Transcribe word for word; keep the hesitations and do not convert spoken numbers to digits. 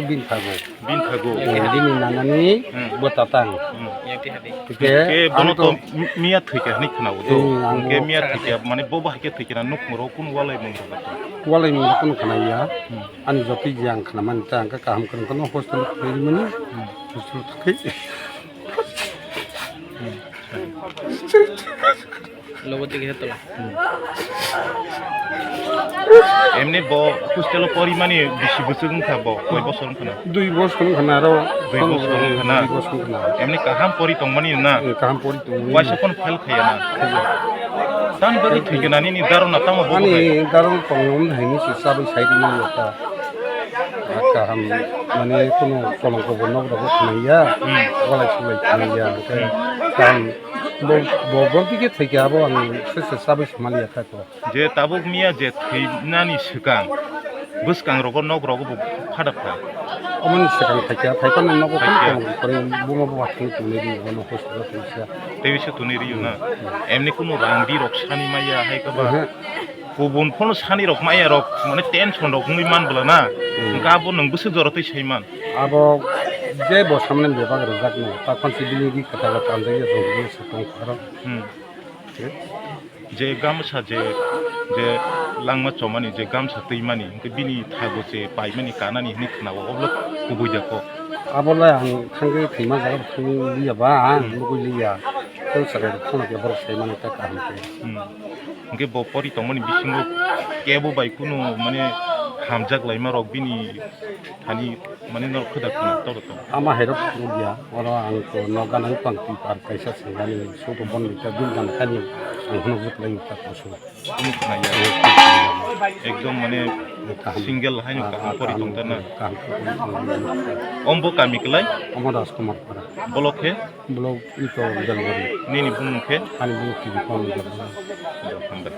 Bini thago. Bini thago. Eh, bini nanani Hmm. bo tatang. Hmm. Hingke Ke bono ang to to mi-, miya thwikha hinwi khwnao do. Hmm, ang Hingke bo- miya thwikha mane bo bahai khe thwikha nuk moro kun walai mung rok. Walai mung rok kun khwnaya. Hmm. Ani jotoi je ang khwnamani ta ang khe kaham kwrwng kheno hostel khwlai mani. Hmm. Hostel thwkhe. Hmm. Lobo tiki hetala. Emni bo hostel o porimani bisi bwswk wngkha bo, koi bosor wngkha na? Dui bosor wngkha na aro. Dui bosor wngkha na? Dui bosor wngkha na. Emni kaham pori tongmani na? Eh, kaham pori tongmani. Waisa phano fail khaya na? Khaya. Tan bagwi thwikha na nini daro na tamo bo Ani hai? Daro tongmani haini se chabai sai rwmani ta. Kaham mane kuno kolongko bo nok rogo khwnaya, Hmm. walai sulai khwnaya, hingke Hmm. kaham. Bo, bo, bo bike thwikha abo ang se se chabai samaliya kha ko. Je tabuk miya je thwinani swkang, bwskangrogo nok rogo bo phadap kha. Omoni swkang phaikha, phaiphano nogo Phaikha. Kono kono buma bo hathani tongnai ri, bono hospital thwisa. Tei se tonwi riyo na? Hmm. Emni kuno rang di rok sani maya hai khe ba? Aha. Kubun phano sani rok maya rok mane tension rok wngwi man bwla na? Hmm. Hwnkhe abo nwng bwswk jora twi sai man? Abo je bo samani bebak rwjak no, ta khon si bini ri kwtal kanjak ya, jong bini swkang pharo. Hmm. Je gamsa je, je langma chomani je gamsa twimani, hwnkhe bini thago se paimani kanani hinwi khwnao, obo kubui da kok. Abo le ang thangwi thwima jaga thangwi liya ba, ang Hmm. nugwi liya. Tei chwrai rok phano khe borok sai mani ta kaham khe. Hmm. Hwnkhe bo pori tongmani bisingo kebo bai kunu mane hamjak laima rok bini thani mane norok khwda khwna toro tong. Ama hai rok phunukya, oro ang to nok gana tong twi par kaisa sengani sudo bon liter bil gana kani ang hwnwi bwtwlai ta kusu. Kunu khwnaya. Ekdom mane Kaham. Single haino Ah, kaham ah, pori kaham, tongtana. Kaham pori tongtana. Ombo kami kwlai? Omo Rajkumar Para. Bolok khe? Bolok ito Jalbari. Nini bumung khe? Ani bumung T V Pam Jalbari. Hambai.